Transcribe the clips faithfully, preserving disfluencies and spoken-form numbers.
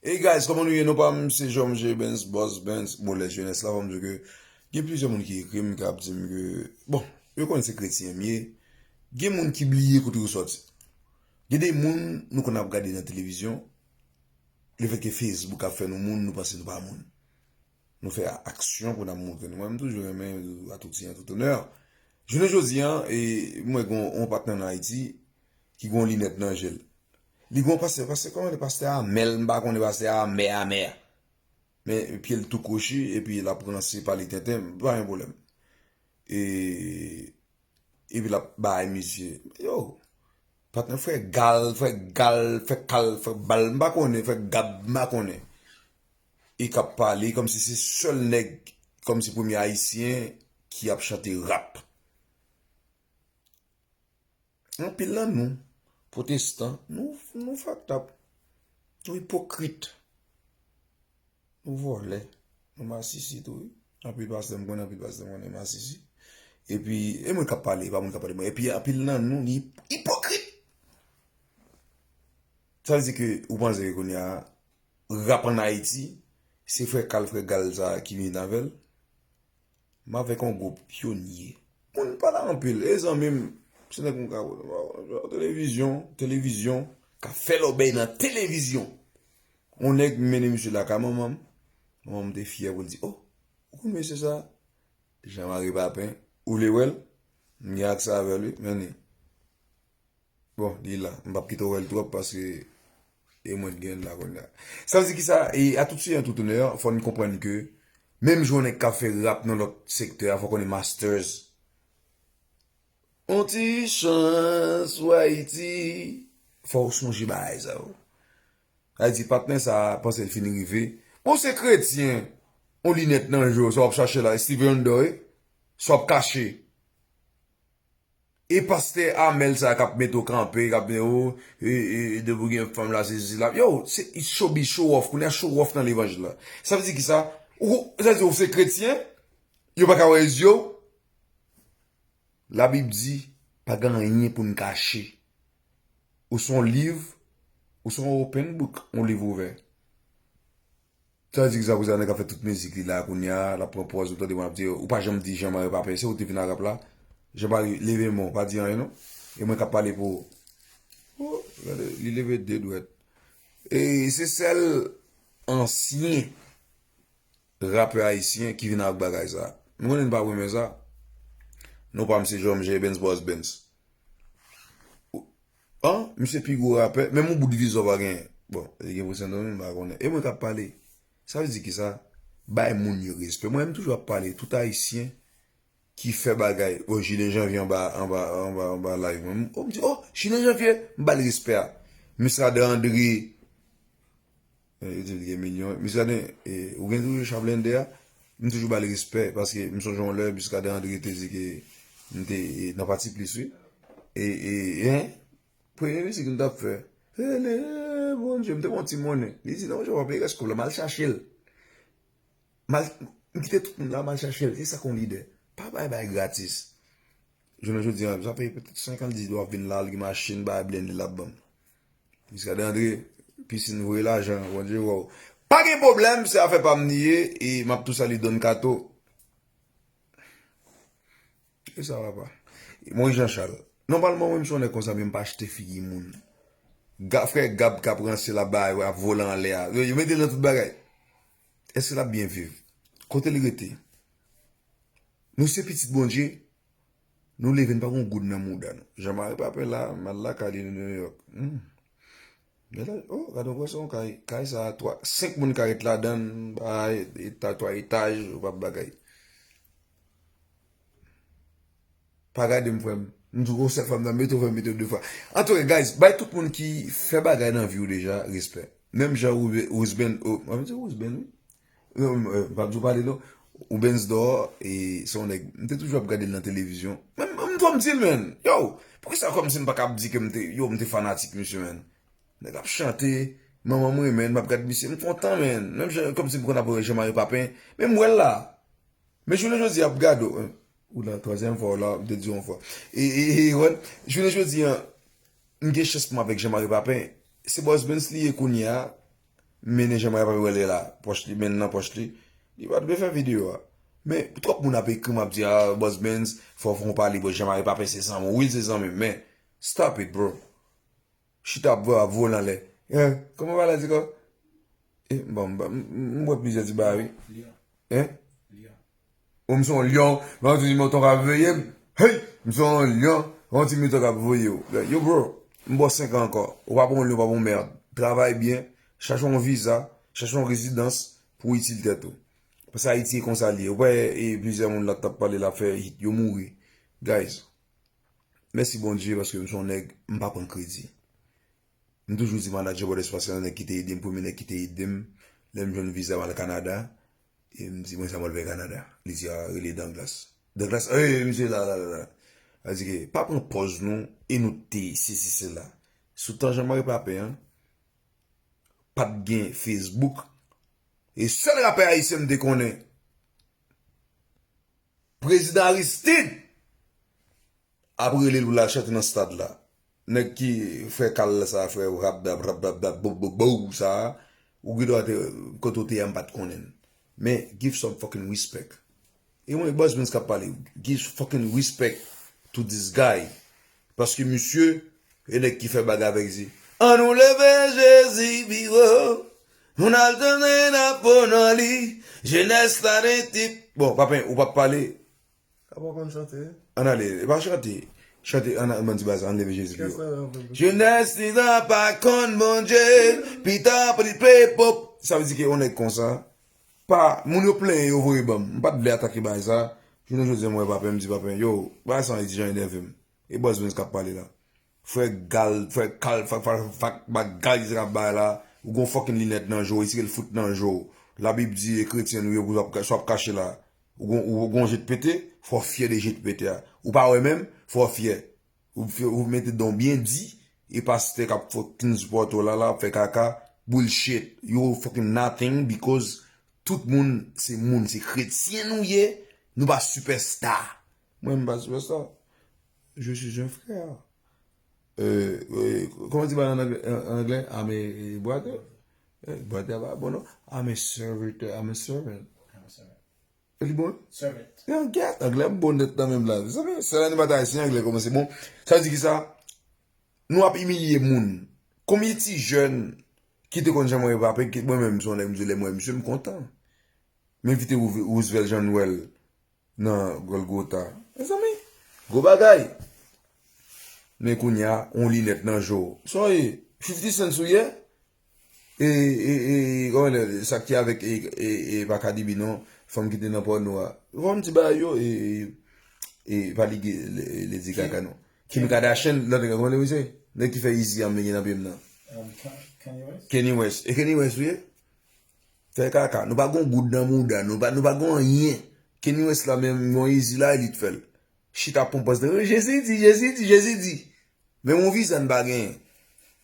Hey guys, kòman nou ye? Non pa m se Jean J Benz, Boss Benz, Molè Jenès la. Fò m di ke gen plizyè moun ki ekri m, k ap di m ke, bon, yo konnen se kretyen m ye. Gen moun ki bliye kote yo sòti. Gen de moun nou konn ap gade nan televizyon, lefètke Facebook ap fè nou moun, nou panse nou pa moun. Nou fè aksyon pou n ap montre nou. Mwen, m toujou renmen, à tout seigneur, tout honneur. Jounen jodi a, e, mwen gen yon patnè nan Ayiti ki gen yon linèt nan je l. Li gen yon pastè, pastè, kòman li, pastè Amèl, m pa konnen, pastè Amè, Amè. Men pye l tou kwochi, epi l ap ranse, pale tenten, pa gen pwoblèm. E, epi l ap bay misye. Yo, patnè, frè Gal, frè Gal, frè Kal, frè Bal, m pa konnen, frè Gab, m pa konnen. E k ap pale kòmsi se sèl nèg, kòmsi premye ayisyen ki ap chante rap. Anpil nan nou, pwotestan, nou, nou fucked up. Nou ipokrit. Nou vòlè. Nou masisi tou, wi. Anpil pastè m konnen, anpil pastè m konnen masisi. Epi, e mwen k ap pale, e pa moun k ap pale mwen. Epi, anpil nan nou, li ipokrit. Sa vle di ke ou panse ke kounye a, rap ann Ayiti, se frè Kal, frè Gal sa ki vin avè l? M avèk yon gwoup pyonye. Moun pa la anpil. E zanmi m, se nèg m ka televizyon, televizyon, ka fè lòbèy nan televizyon. Yon nèg mennen misye lakay manman m. Manman m te fyè pou l di, "Oh, ou konn mesye sa? Jean Marie Papin, ou vle wè l?" M gen aksè avè l, wi, men li. Bon, li la. M p ap kite w wè l twòp paske e mwen k gen l la kounye a. Sa vle di kisa? E à tout seigneur, tout honneur, fò n konprann ke menm jan yon nèg k ap fè rap nan lòt sektè a, fò w konnen masters. On ti chans pou Ayiti. Fò w sonje bagay sa yo. Sa vle di patnè sa a panse l fin rive. Bon, se kretyen, on linèt nan je w, sa w ap chache la, Steven Wonder, wi. Sa w ap kache. E pastè Amèl sa k ap mete w kanpe, k ap mete w, e, e, e depi w gen fanm la, se, se la. Yo, se showbiz, show off. Kounye a show off nan levanjil la. Sa vle di kisa? Ou, sa vle di ou se kretyen, yo pa ka wè zye w. Labib di, pa gen anyen pou n kache. Ou se yon liv, ou se yon open book, yon liv ouvè. Sa vle di kisa? Kounye a nèg ap fè tout mizik li la, kounye a, l ap pran pòz, ou tande moun ap di, ou pa janm di Jean Marie Papin, se ou te vin a rap la. Jean Marie, leve men w, pa di anyen non. E mwen k ap pale pou ou. Oh, gade, li leve de dwèt. E se sèl ansyen rapè ayisyen ki vin avèk bagay sa. M konnen n pa renmen sa. Non pa m se Jean J Benz, Boss Benz. An, misye pi gwo rapè, menm yon bout vizyon pa genyen. Bon, li gen pou Sendomeng, m pa konnen. E mwen k ap pale. Sa vle di kisa? Bay moun yo respè. Mwen, m toujou ap pale, tout ayisyen ki fè bagay. Bon, Jilen Janvye anba, anba, anba, anba live mwen. Oh, m di, oh, Jilen Janvye, m ba l respè a. Muscadin André, eh, yo di l gen milyon. Muscadin, eh, ou gen toujou cha blende a? M toujou ba l respè, paske m sonje yon lè, Muscadin André te di ke m te, eh, nan Pati Plis, wi. E, e, en, premye mizik m t ap fè, rele Bondye, m te pran ti monnen. Li di, "Non, Jean, w ap peye rès kòb la, m al chache l." M al, m kite tout moun la, m al chache l. Se sa k yon lidè. Pa bay bagay gratis. Jounen jodi a, sa fè petèt senk an, l di l ap vin la, l gen machin, bagay blende l ap ban m. Muscadin André, pisin voye lajan, Bondye wè w. Pa gen pwoblèm, se afè pa m li ye, e m ap tou salye Don Kato. E sa papa. Moyiz Jan Chal. Nòmalman, mwen, m se yon nèg konsa, men m pa achte figi moun. Ga, frè Gab k ap ranse la, bay, ap vole anlè a. Yo, yo mete l nan tout bagay. Èske l ap byen viv? Kote l rete? Nou se pitit Bondye. Nou leve, n pa gen yon goud nan mouda nou. Jean Marie Papin la, m al lakay li New York. Hmm. Men la, oh, gade yon pwesyon kay. Kay sa a, twa, senk moun ka ret ladan l, bay, eta, twa etaj, ou p ap bagay. Pa gade m, frè m. M di w, yon sèl fwa m nan mete w, fè m mete w de fwa. Antouka, guys, bay tout moun ki fè bagay nan vi w deja, respè. Menm jan Roube-, Roosben, oh, mwen di Roosben, wi. Non, eh, m p ap di w pale non. Roubens Dor, e se yon nèg, m te toujou ap gade l nan televizyon. Men, men, fò m di l, men. Yo, poukisa kòmsi m pa kab di ke m te, yo, m te fanatik misye, men. Nèg ap chante, manman m renmen l, m ap gad misye, m kontan, men. Menm jan, kòmsi m konn ap wè Jean Marie Papin, men m wè l la. Men jounen jodi a, ap gade w, ou la, twazyèm fwa w la, m te di w yon fwa. E, e, e, wè, jounen jodi a, m gen chans pou m avèk Jean Marie Papin. Se Boss Benz li ye kounye a. mennen Jean Marie Pape wè l la, pòch li, men l nan pòch li, li pa t dwe fè videyo a. Men, twòp moun ap ekri m, ap di, ah, Boss Benz, fò, fò w pale, bon, Jean Marie Pape se zanmi w. Wi, l se zanmi m, men, stop it, bro. Chita ap vo-, ap vole anlè. Eh, kòman pale a di kò? Eh, bon, m, m, m wè plizyè ti bagay, wi. Hein? Ou m se yon lyon, yon ti mouton k ap veye m. Hey! M se yon lyon, yon ti mouton k ap veye w. Yo, bro, m ba w senk an ankò. Ou pa bon lyon, ou pa bon mèd. Travay byen, chache yon viza, chache yon rezidans pou w itil tèt ou. Paske Ayiti e konsa l ye. Ou pa wè, e, plizyè moun la t ap pale, l ap fè hit, yo mouri. Guys, mèsi Bondye paske m se yon nèg, m pa pran kredi. M toujou di manadjè Bòdès Pasyan, nèg ki te ede m, premye nèg ki te ede m, lè m jwenn viza m al Kanada, e m di, "Mwen sa m al fè Kanada?" Li di, "Ah, rele Danglas." Danglas, "Eh, misye la, la, la, la." Sa di ke, pa pran pòz nou, e nou te, sesi, sela. Sou tan Jean Marie Pape an, pa t gen Facebook, e sèl rapè ayisyen m te konnen, Prezidan Aristide ap rele l pou l al chante nan stad la. Nèg ki fè kal sa, fè rap dap, rap dap, dap, bow, bow, bow, sa, ou gen dwa te, kote w te ye a, m pa t konnen l. Men, give some fucking respect. E mwen, Boss Benz k ap pale. Give fucking respect to this guy. Paske misye, e nèg ki fè bagay avèk di, "Ann nou leve Jezi pi wo, nou al tounen nan po nan li, jenès la rete." Bon, Papen, ou p ap pale, Apa w konn chante? Ann ale, e pa chante. Chante, ann, ann, ban m di bagay sa, ann leve Jezi pi wo. Kès la, ann fè. Jenès li la pa konn Bondye, pita pou li ple pop. Sa vle di ke yon nèg konsa, pa, moun yo plenyen yo voye ban m. M pa t vle atake bagay sa. Jounen jodi a, m wè Papen, m di Papen, yo, bagay sa an jan enève m. E Boss Benz k ap pale la. Frè gal, frè kal, fak, fak, fak, bagay sa k ap bay la. Ou gon fucking linèt nan je w, eseye l fout nan je w. Labib di, e kretyen nou ye, pou w ap, sa w ap kache la. Ou gon, ou gon je t pete, fò w fyè de je t pete a. Ou pa wè menm, fò w fyè. Ou, fè- ou mete don byen di, e pastè k ap fucking sipòte w la, la, ap fè kaka, bullshit. You fucking nothing because tout moun se moun, se kretyen nou ye, nou pa sipèsta. Mwen, m pa sipèsta. Je suis un frère. Euh, euh, comment tu parles en anglais? En anglais? I'm a, a brother. Eh, brother pa bon, non. I'm a servitor, I'm a servant. I'm a servant. Li bon? Servant. Yo, gèt, anglè m bon nèt nan menm la. Mezanmi, sèl animatè ayisyen anglè kòmanse bon. Sa vle di ki sa? Nou ap imilye moun. Konbyen ti jèn ki te konn Jean Marie Pape, ki, mwen menm, se yon nèg, m di lè m wè misye, m kontan. M envite Rouve- Roosevelt Jean Noël nan Golgotha. Mezanmi, gwo bagay. Men kounye a, on linèt nan je w. Sa w ye? Fifty Cent ou ye? E, e, e, kòman l rele, sa ki avèk, e, e, e, pa Cardi B non, fanm ki te nan pòno a. Fanm ti bagay yo, e, e, e, pa li, Lady Gaga non. Kim Kardashian, lòt nèg la, kòman l rele misye? Nèg ki fè Yeezy a m gen nan pye m nan. Um, Ka- Kanye West? Kanye West. E Kanye West ou ye? Fè kaka. Nou pa gon goud nan mouda, nou pa, nou pa gon anyen. Kanye West la menm, yon Yeezy la, e li t fè l. Chita pran pòz nan, Jezi di, Jezi di, Jezi di. Men yon viza n pa genyen.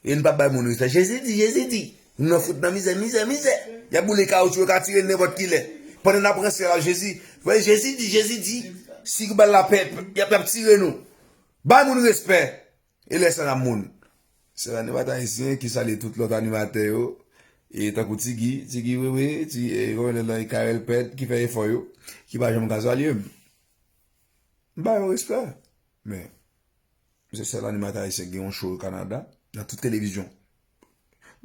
E n p ap bay moun respè. Jezi di, Jezi di. Nou nan fout nan mizè, mizè, mizè. Y ap boule kawotchou, yo ka tire n nenpòt ki lè. Pandan n ap ranse la, Jezi. Vwè, Jezi di, Jezi di. Si bal la pè, y ap, y ap tire nou. Bay moun respè. E lè sa n ap moun. Se animatè ayisyen ki salye tout lòt animatè yo. E tankou Tigi, Tigi Wewe, ti, e, kòman nan Karel Pèt ki fè efò yo. Ki pa janm ka salye m. M ba yo respè. Men, se sèl animatè ayisyen ki gen yon show Kanada, nan tout televizyon.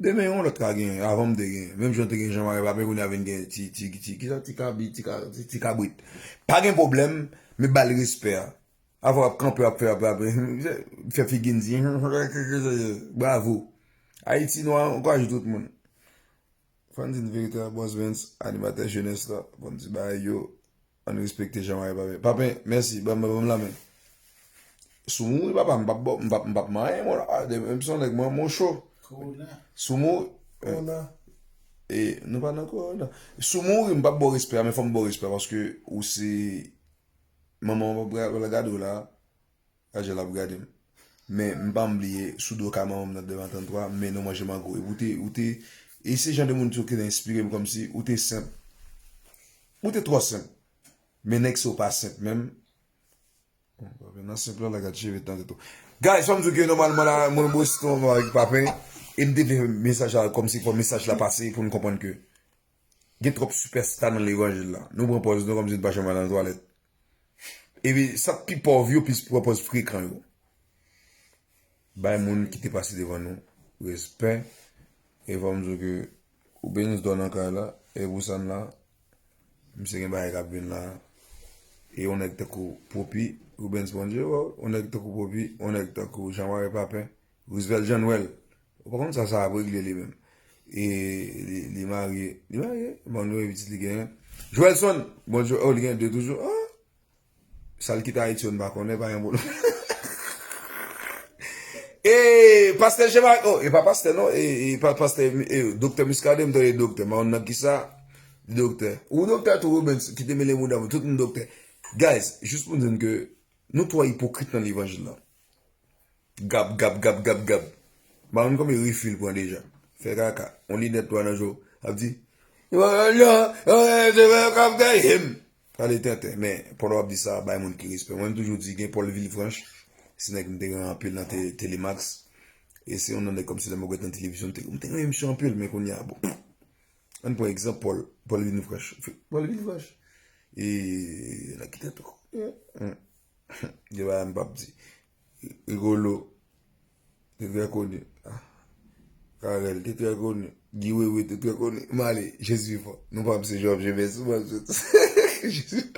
Demen, yon lòt ka genyen, avan m te genyen. Menm jan te gen Jean Marie Pape, kounye a vin gen ti, ti, ti, kisa, ti kabi, ti ka, ti, ti kabrit. Pa gen pwoblèm, men ba l respè a. Avan w ap kanpe, w ap fè, ap, ap, fè figi n di, bravo. Ayiti, nou ankouraje tout moun. Fò n di n verite a, Boss Benz, animatè jenès la, fò n di bagay yo, ann respekte Jean Marie Pape. Pape, mèsi, ban m, ban m lamen. Si w mouri, papa, m p ap, m p ap, m p ap manyen, mwen, la, de, m se yon nèg, mwen, mwen cho. Si w mouri, eh, e, nou pa nan kowona. Si w mouri, m p ap ba w respè a, men fò m ba w respè a, paske ou se, manman w p ap gade w la, Adje l ap gade m. Men m pa m bliye, sou do ka manman m nan de mil venntwa, men nou manje mango. Epi ou te, ou te, e se jan de moun tou ki te enspire m kòmsi, ou te senp. Ou te twò senp. Men nèg sa w pa senp menm. Bon, nan senp la, la gad cheve tan tèt ou. Guys, fò m di w ke nòmalman la, moun Boston, mwen avèk Papen. E m te vle mesaj la, kòmsi fò mesaj la pase pou n konprann ke gen twòp sipèsta nan levanjil la. Nou pran pòz nou kòmsi n pa janm al nan twalèt. Epi sa k pi pòv yo plis pran pòz frekan yo. Bay moun ki te pase devan nou respè. E fò m di w ke Rubens Don nan kay la, e pou sa n la, misye gen bagay k ap vin la. E yon nèg tankou Popi, Rubens Bondye, yon nèg tankou Popi, yon nèg tankou Jean Marie Papin, Roosevelt Jean Noël. Ou pa konn sa, sa ap regle li menm. E li, li marye, li marye, bon, nou pitit li genyen. Joelson, bon, Jo- oh, li gen de toujou. Ah! Sa l kite Ayiti, yo n pa konnen, pa gen pwoblèm. E pastè Jean-Marc, oh, e pa pastè non, e, e pa pastè, e, doktè Muscadin, m tande doktè, m pa konn nan kisa, doktè. Ou doktè tou, Rubens, ki te mele mouda, tout moun doktè. Guys, jis pou n di n ke nou twò ipokrit nan levanjil la. Gab, gab, gab, gab, gab. M pa konn konbyen refi l pran deja. Fè kaka. On linèt twa nan je w. Ap di, yo, yo, yo, yo, yo, yo, kap gaye m. Pale tenten. Men, pandan w ap di sa, bay moun ki respè. Mwen, m toujou di, gen Paul Villefranche. Se nèg m te renmen anpil nan te- Telemax. E se yon nan nèg kòmsi lè m wè nan televizyon, m te, m te renmen misye anpil, men kounye a, bon. Ann pran egzanp Paul, Paul Villefranche. Paul Villefranche. E, nan ki tèt ou. Gen bagay m p ap di. Rigolo. Te trè koni. Ah. Carel te trè koni. Guy Wewe te trè koni. M ale. Jezi fò. Non pa m se Job Jebes. Jezi.